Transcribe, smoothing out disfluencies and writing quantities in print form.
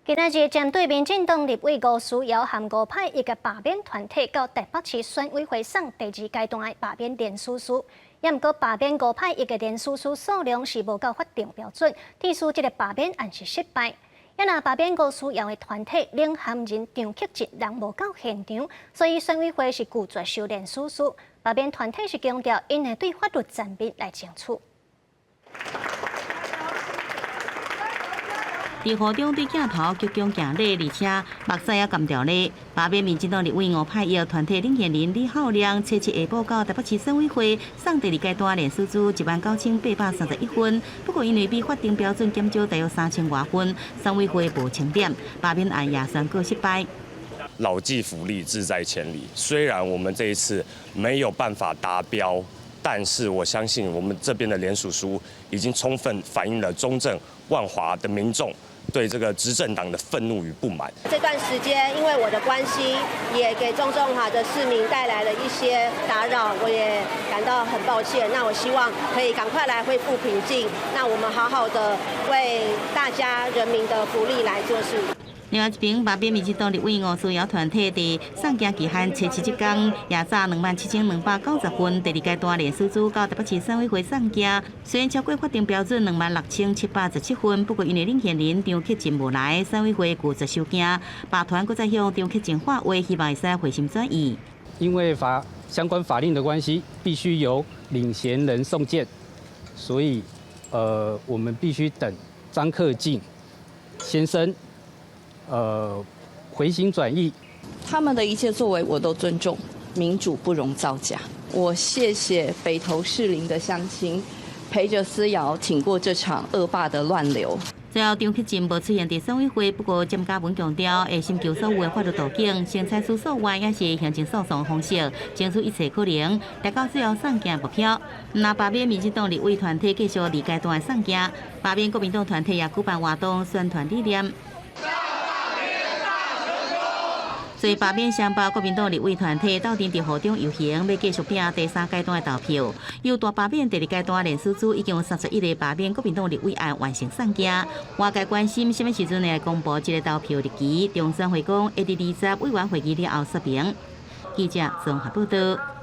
今仔日針對民進黨立委吳思瑤和吳霈逸的罷免團體到台北市選委會送第二階段的罷免聯署書，也毋過罷免吳霈逸的聯署書數量是無夠法定標準，意思這个罷免案是失敗。也若罷免吳思瑤的團體領銜人張克勤人無到現場，所以選委會是拒絕收聯署書。罷免團體是強調，𪜶會對法律層面來爭取。佇雨中對鏡頭鞠躬行禮，而且目屎也乾掉咧。罷免民進黨立委吳霈逸團體領銜人李孝良，初七下晡到台北市選委會送第二階段聯署書19,831份，不過因為比法定標準減少大約3000外份，選委會無清點，罷免案也宣告失敗。老驥伏櫪，志在千里。雖然我們這一次沒有辦法達標，但是我相信我們這邊的聯署書已經充分反映了中正萬華的民眾對這個執政黨的憤怒與不滿。這段時間因為我的關係，也給中正萬華的市民帶來了一些打擾，我也感到很抱歉。那我希望可以趕快來恢復平靜，那我們好好的為大家人民的福利來做事。另外一邊，罷免民進黨立委吳思瑤團體佇送件期限初七這工，也早27,290份第二階段聯署書到台北市選委會送件，雖然超過法定標準26,717份，不過因為領銜人張克勤無來，選委會拒絕收件，罷團閣再向張克勤發話，希望會使回心轉意。因為法相關法令的關係，必須由領銜人送件，所以，我們必須等張克敬先生回心轉意。他們的一切作為我都尊重，民主不容造假。我謝謝北投士林的鄉親，陪着思瑤挺過這場惡霸的亂流。最後張克勤無出現佇選委會，不過詹嘉文強調會尋求所有的法律途徑，先採取訴願，抑是行政訴訟方式，爭取一切可能，達到最後送件目標。若罷免民進黨立委團體繼續二階段送件，罷免國民黨團體也舉辦活動宣傳理念。所以罷免雙北國民黨立委團體鬥陣佇雨中遊行，欲繼續拼第三階段的投票。由大罷免第二階段聯署書已經有31個罷免國民黨立委案完成送件。外界關心啥物時陣會公布這个投票日期，中選會講會佇20委員會議了後說明。記者綜合報道。